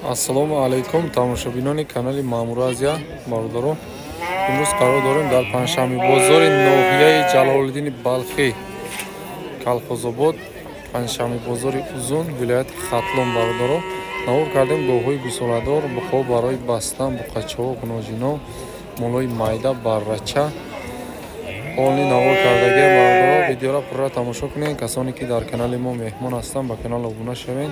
Ассалому алайкум тамошобинони канали Маъмур Азия бародарон. Имрӯз қарор дорем дар панҷшанбе бозори ноҳияи Ҷалолиддини Балхӣ, Калхозобод, панҷшанбе бозори Узун, вилояти Хатлон бародарон. Навор кардем говҳои гусоладор, буқҳо барои бастан, буқачаҳо, ғуноҷино, молои майда, баррача. Олни навор кардагиам бародарон. Видеоро пурра тамошо кунед. Касоне ки дар канали мо меҳмон ҳастанд, ба канал обуна шавед.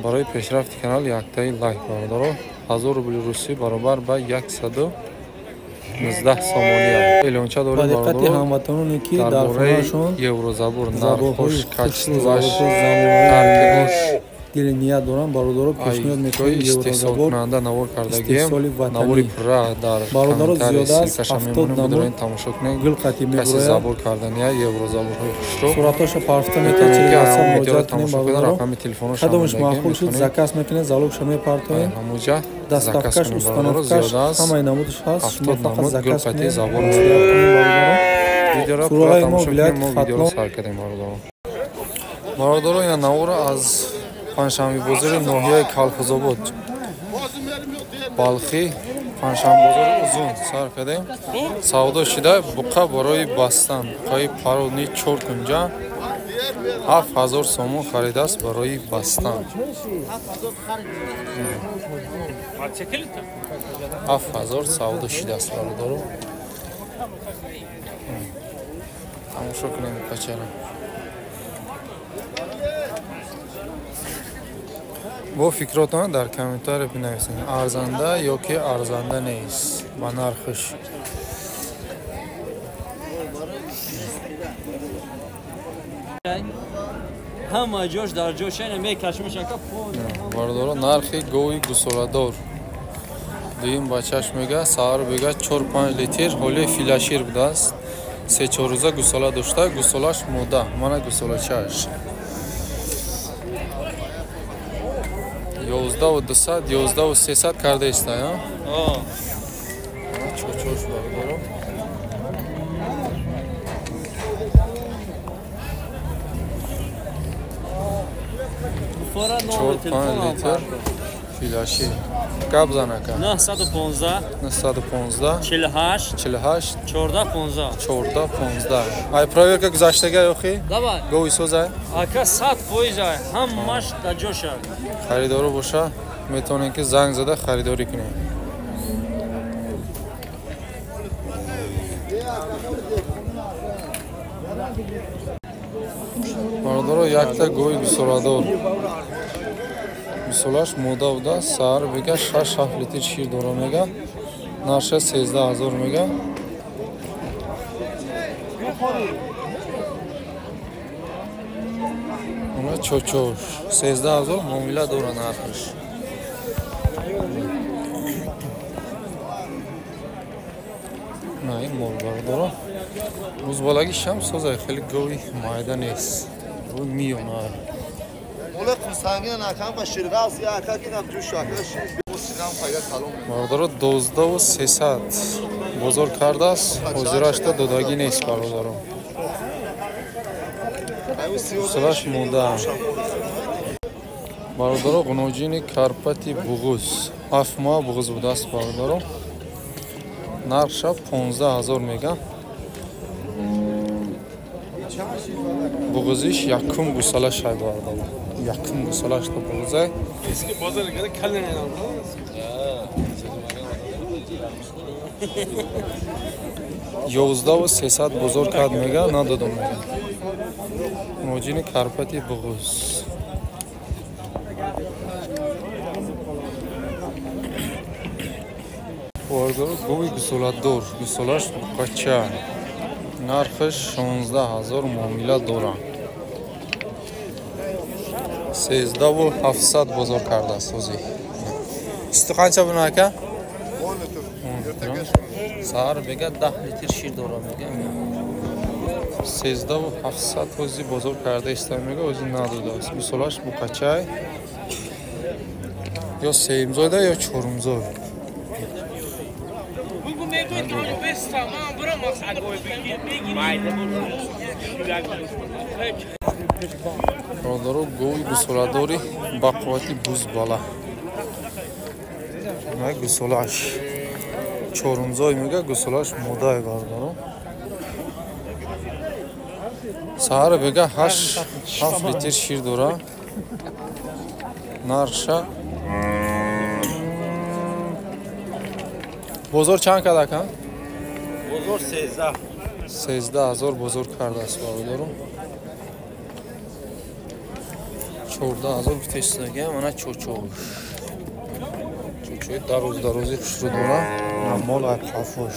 Барои пешрафти канал яктаи лайк бародаро. 1000 рубли русӣ баробар ба 119 сомонӣ. Эълонча дорем Ба диққати бародаро. ҳамватаноне ки Дар дар бораи хонаашон еврозабор, заборҳои нархҳош, хушрӯ, качестваш, заборҳои таркибош, дили ният доранд, бародаро пешниҳод ҷои мекунем еврозабор истеҳсолкунанда навор кардагием. истеҳсоли Навори ватанӣ. пурра дар Бародаро комментарий зиёда аз ссилкаша 70 мемонем, намуд бидорен тамошо кунед. гул қатӣ Касе мебурояд. забор кардания еврозаборҳои хушрӯ Суратҳоша парфта метавонед метавонед, ки через WhatsApp ҳамон видеоро муроҷиат кунем тамошо кунед, бародаро. рақами телефоношам Кадомаш мондагием, маъқул шуд, метавонед заказ мекунед, залогша мепартоем. ҳамуҷа заказ Доставкаш, кунед бародаро. установкаш Зиёда аз ҳамаи намудаш ҳаст. Шумо 70 фақат намуд заказ гулқати кунед, забор. маслиҳат кунем бародаро. Видеоро пурра Суроғаи мо тамошо кунед, вилояти мо видеоро Хатлон. сар кардем бародаро. Бародаро, ина навора аз панҷшанбе бозори ноҳияи Калхозобод, Балхӣ, панҷшанбе бозори Узун сар кардем. Савдо шида буқа барои бастан, буқаи пародни чор кунҷа 7000 сомон харидааст барои бастан. 7000 савдо шидааст бародаро. Тамошо кунем буқачаро. Бо фикротон дар комментария бинависед, арзанда ё ки арзанда нест ба нархш. Ҳама ҷош дар ҷош ина мекашмаш ака. Бародаро, нархи гови гусоладор дуюм бачаш мега, саҳар бега 4-5 литр, ҳоли филашир будааст. 3-4 рӯза гусола дошта, гусолаш мода, мана гусолачааш. 11 200, 11 300 карда иста, я? Чочош бародаро. Фора Чор номер панҷ телефон литр филашир. Гап зан ака. 915 915 48 48 14 15. 14 15. Ай проверка гузаштага ёхи? Давай. Гови созай? Ака 100% ай, ҳамаш дар ҷоша. Харидоро боша, метавонед ки занг зада харидорӣ кунед. Бародаро, якта гови гусоладор. Гусолаш мода буда, саҳар бега 6-7 литр шир дора мега. Нарша 13 000 мега. Уна чочош 13 000 муомила дора нархаш. На ин мол бародаро. Рӯзбалаги шам созай, хеле гови майда нест. Гови миёна. Бародаро, 12 300 бозор кардааст, ҳозирашта додагӣ нест бародаро. Гусолаш мода. Бародаро, ғуноҷини Карпати буғуз. 7 моҳ буғуз будааст бародаро. Нархша 15 000 мега. Буғузиш якум гусолаш ай бародаро. Якум гусолаш то буғузай. 11 300 бозор кард мега, надодум мега. Ғуноҷини Карпати буғуз. Бародаро, гови гусоладор, гусолаш буқача. Нархаш 16 000 муомила дора. 13 700 бозор кардааст ҳозир. Суту қанча буна ака? Саҳар бега 10 литр шир дора мега. 13 700 ҳозир бозор карда иста мега, ҳозир надодааст. Гусолаш буқачай. Ё сеюмзойда, ё чорумзой. Бародаро, гови гусоладори ба қуввати бузбала. На гусолаш чорумзой мега, гусолаш модай бародаро. Саҳар бега 8-7 литр шир дора. Нарша бозор чанд кард ака? Бозор 13. 13 000 бозор кардааст бародаро. 14 000 гуфтаистагиам. Ана чочош. Чочои дароз дарози хушрӯ дора. Мол ай қафош.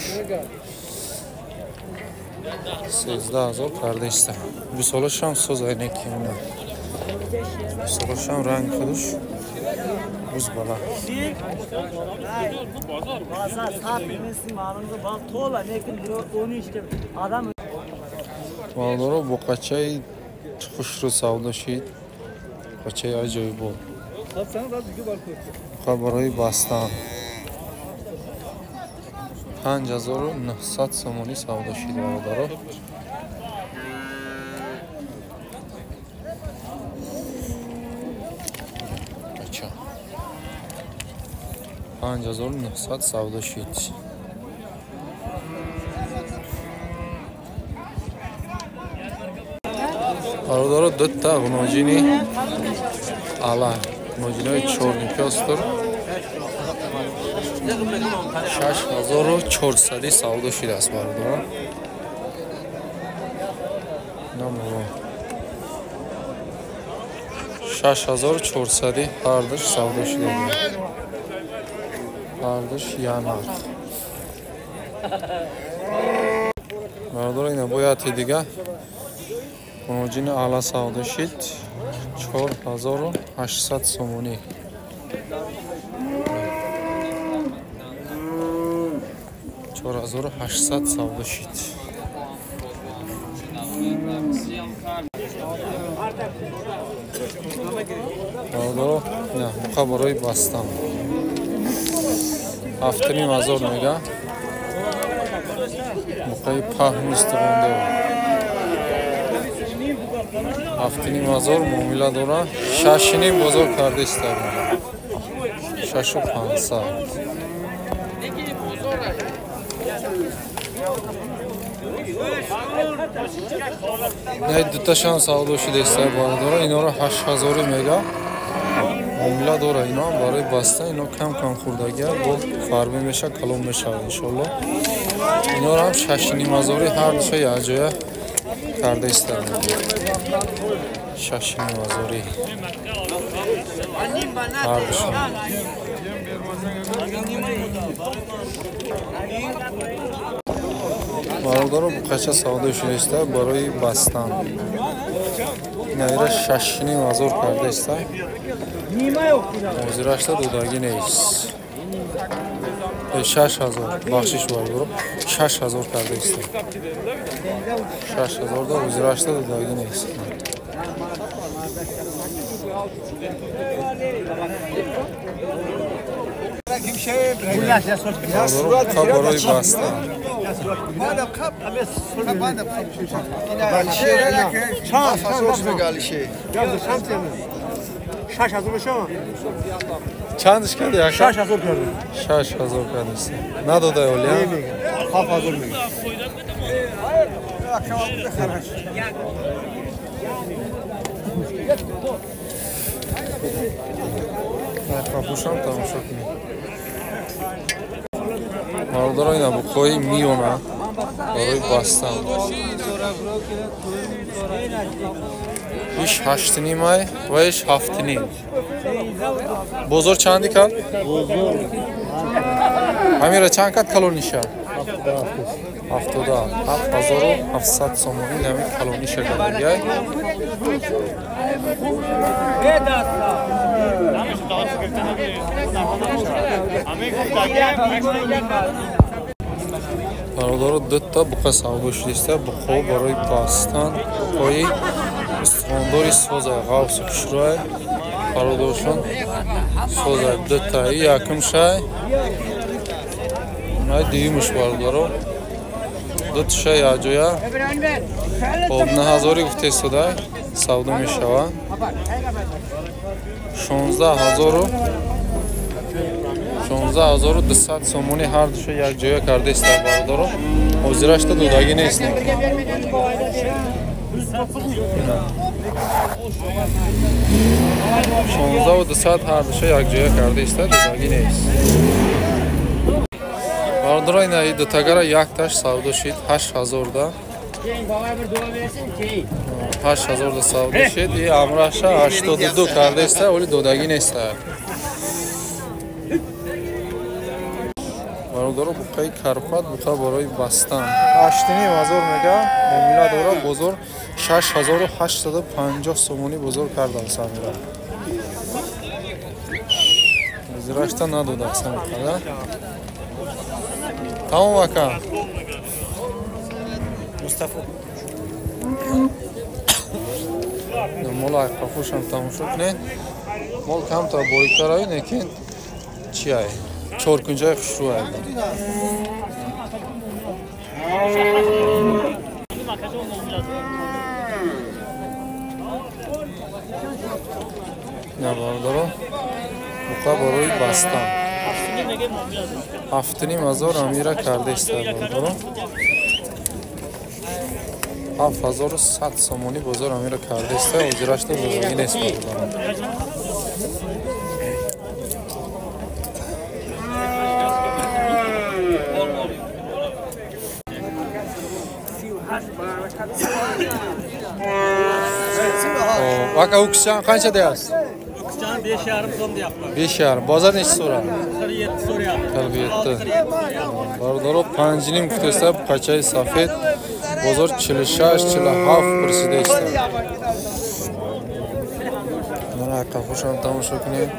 13 000 кардаиста. Гусолашам соз айнеки она. Гусолашам ранг худуш бузбала. Бародаро, буқачаи хушрӯ савдо шид. Буқачаи аҷоибот. Буқа барои бастан 5900 сомонӣ савдо шид бародаро. Бача 5900 савдо шид. Бародаро, дута ғуноҷини ала, ғуноҷинои чорнипёстр 6400 савдо шидааст бародаро. Намуро 6400 ҳардуш савдо шуда. Ҳардуш я нарх. Бародаро, ина бояти дига ғуноҷини ала савдо шид 4800 сомонӣ. 4800 савдо шид. Бародаро, ина буқа барои бастан 7500 мега. Буқаи паҳну истиғондор 7500 муомила дора. 6,5 бозор карда иста. 6500. Не дуташам савдо шуда иста бародаро. Инора 8000 мега муомила дора. Ино ҳам барои баста, ино кам кам хӯрдагия, бо фарбе меша, калон мешавад иншоалло. Инора ҳам 6500 ҳар душа якҷоя карда иста. 6500 ҳар душа. Бародаро, буқача савдо шуда иста барои бастан. Ина 6500 карда иста. Ҳозирашта додагӣ нест. 6000 бахшиш бародаро, 6000 карда иста. 6000 да ҳозирашта додагӣ нест. Бародаро, буқа барои бастан. Чандиш карди ака? 6000 карди. 6000 кардист. Надодай олия? 7000 мега. Қафушам тамошо кунед. Бародаро, ина буқои миёна барои бастан. Иш 8,5 ай ва иш 7,5. Бозор чанди кард? Ҳамира чанд кард калониша? 77 сомонӣ нами калониша кардагиай. Бародаро, дута буқа савдо шудиста. Буқо барои бастан, буқои устухондори созай, ғавсу хушрӯай. Бародарошон созай дутаи якумшай, най дуюмуш бародаро. Дуташа якҷоя хоб 9000 гуфтаистодай. савдо мешавад. 16200 сомонӣ ҳар душа якҷоя кардааст бародаро. Ҳозирашта додагӣ нест. 16200 ҳар душа якҷоя кардааст, додагӣ нест. Бародаро, ина и дутагара якташ савдо шид 8000 да. 8000 да савдо шид. И амраша 82 кардааст, вале додагӣ нест. Бародаро, буқаи Карпат, буқа барои бастан 8500 мега муомила дорад. Бозор 6850 сомонӣ бозор кардааст амира. Ҳозирашта надодааст амиқада. Тамом ака. Мустафо. Мол айқафушам тамошо кунед. Мол камтар бориктар ай, лекин чи ай? Чоркунҷаи хушрӯ ай. На бародаро, буқа барои бастан 7500 амира кардааст бародаро. 7100 сомонӣ бозор амира кардааст. Ҳозирашта додагӣ нест бародаро. Ака, уксчан қанча deyapsiz? Уксчан 5,5 сом deyapman. 5,5. Бозор nechi so'radi? 47 so'rayapti. 47. Бародаро, 5,5 гуфтааст буқачаи сафед. Бозор 46, 47 пурсидааст. Мана ака, хушам тамошо кунед.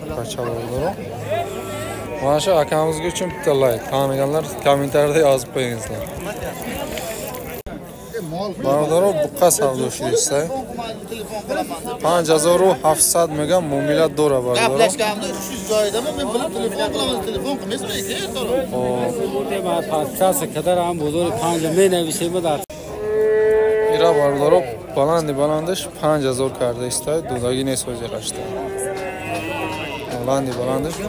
Буқача бародаро. Mana shu akamizga uchun bitta layk. Taniganlar kommentariyada yozib qo'yingizlar. Бародаро, буқа савдо шудааст. 5700 мега муомила дора бародаро. Ира бародаро, баланди баландаш 5000 кардааст, додагӣ нест ҳозирашта. Баланди баландаш 5000.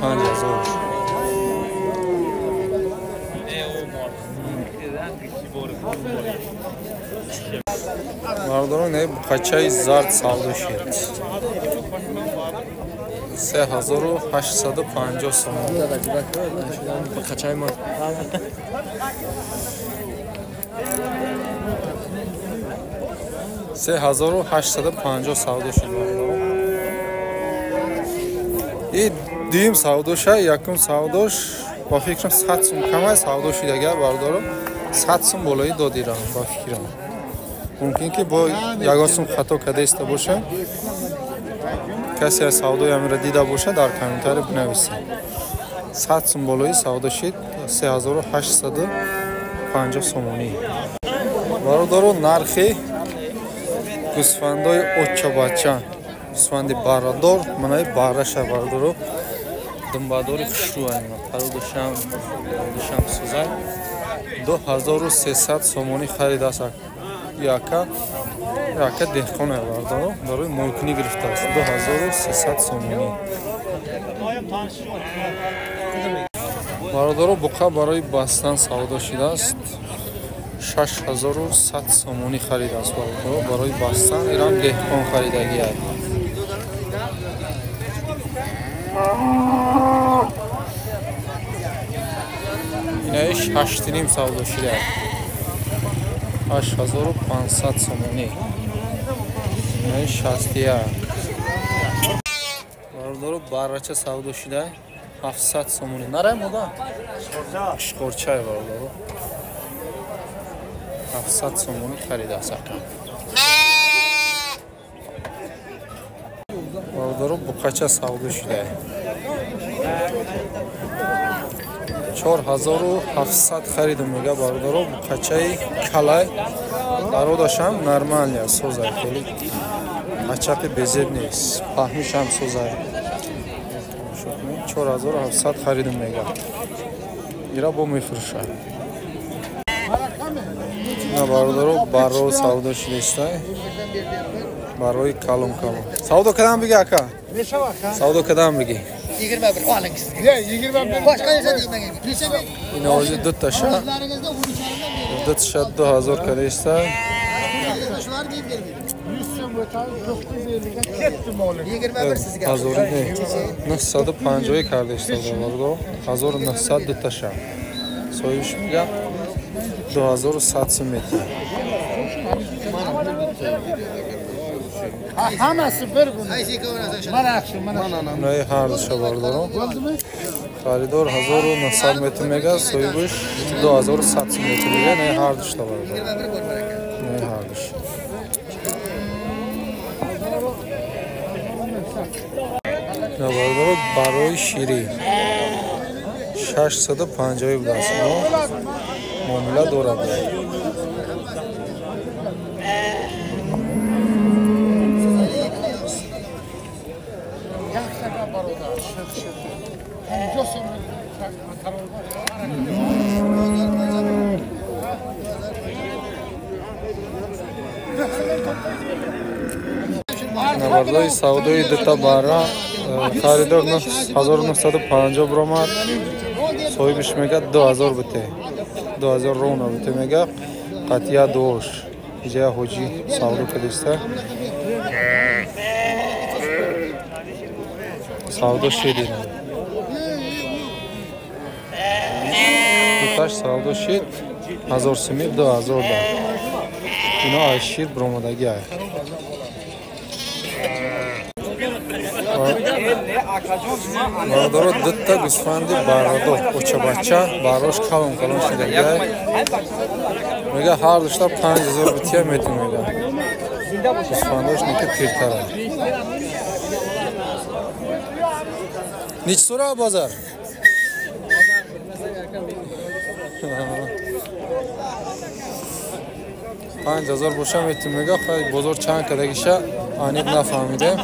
Бародаро, не буқачаи зард савдо шид. 3850 сомон. 3850 савдо шид бародаро. И дуюм савдоша, якум савдош ба фикрам 100 сум камай савдо шид агар бародаро. 100 сум болои додирам ба фикрам. Мумкин ки бо ягон сум хато кардаиста боша. Касе аз савдои амира дида боша, дар комментарий бинависед. 100 сум болои савдо шид 3850 сомонӣ. Бародаро, нархи гӯсфандои оччабача, гӯсфанди баррадор, манаи барраша бародаро, думбадори хушрӯ ай, парудашам, душам сӯзай. 2300 сомонӣ харидааст яка. Яка деҳқон бародаро, барои молкунӣ гирифтааст. 2300 сомонӣ. Бародаро, буқа барои бастан савдо шудааст. 6100 сомонӣ харидааст бародаро, барои бастан. Ирам деҳқон харидагӣ аст. Инаи 8,5 савдо шудааст. 8500 сомонӣ. Инаи 61. Бародаро, баррача савдо шуда 700 сомонӣ. Нарай мода? Шқорчай бародаро. 700 сомонӣ харидааст ака. Бародаро, буқача савдо шуда 4700 харидам мега бародаро. Буқачаи калай бародашам нормалия созай, хеле ачақи безеб нест, паҳмишам созай. 4700 харидам мега. Ира бо мефурӯшад. На бародаро барро савдо шудистай. Барои калон калон. Савдо кадам биги ака? Савдо кадам биги? 21 oling sizga. 21. Boshqa narsa deyman. Ин ози ду таша. Ду таша 2000 кадистай. Shular deyib bermaydi. 100 so'm o'tadi, 950 ga ketdim oling. 21 sizga. 950 кардистай бародаро. 1900 ду таша. Соҳибш мега 2100 сум метиҳад. Hammasi bir buni. Mana yaxshi, mana. Най ҳар душа бародаро. Харидор 1900 метр мега, соҳибаш 2100 сум метр мега. Най ҳар душта бародаро. Най ҳар душ. На бародаро барои ширӣ 650 будааст. Муомила дорад. Навардои савдои дута бара харидор 1950 биромад, соҳибиш мега 2000 бите, 2000 рона бите мега. Қатъия дош иҷая ҳоҷӣ савдо кадиста. Савдо шид, дуташ савдо шид 1000 суми 2000 да. Ино аз шир биромадагӣ ай. Бародаро дутта гӯсфанди баррадо очабача баррош калон калон шудагиай. Мега ҳар душта 5000 бития метун мега. Гӯсфандош неки пиртара. Нич сура бозар? 5000 боша метун мега. Хай бозор чанд кадагиша аниқ нафаҳмидем.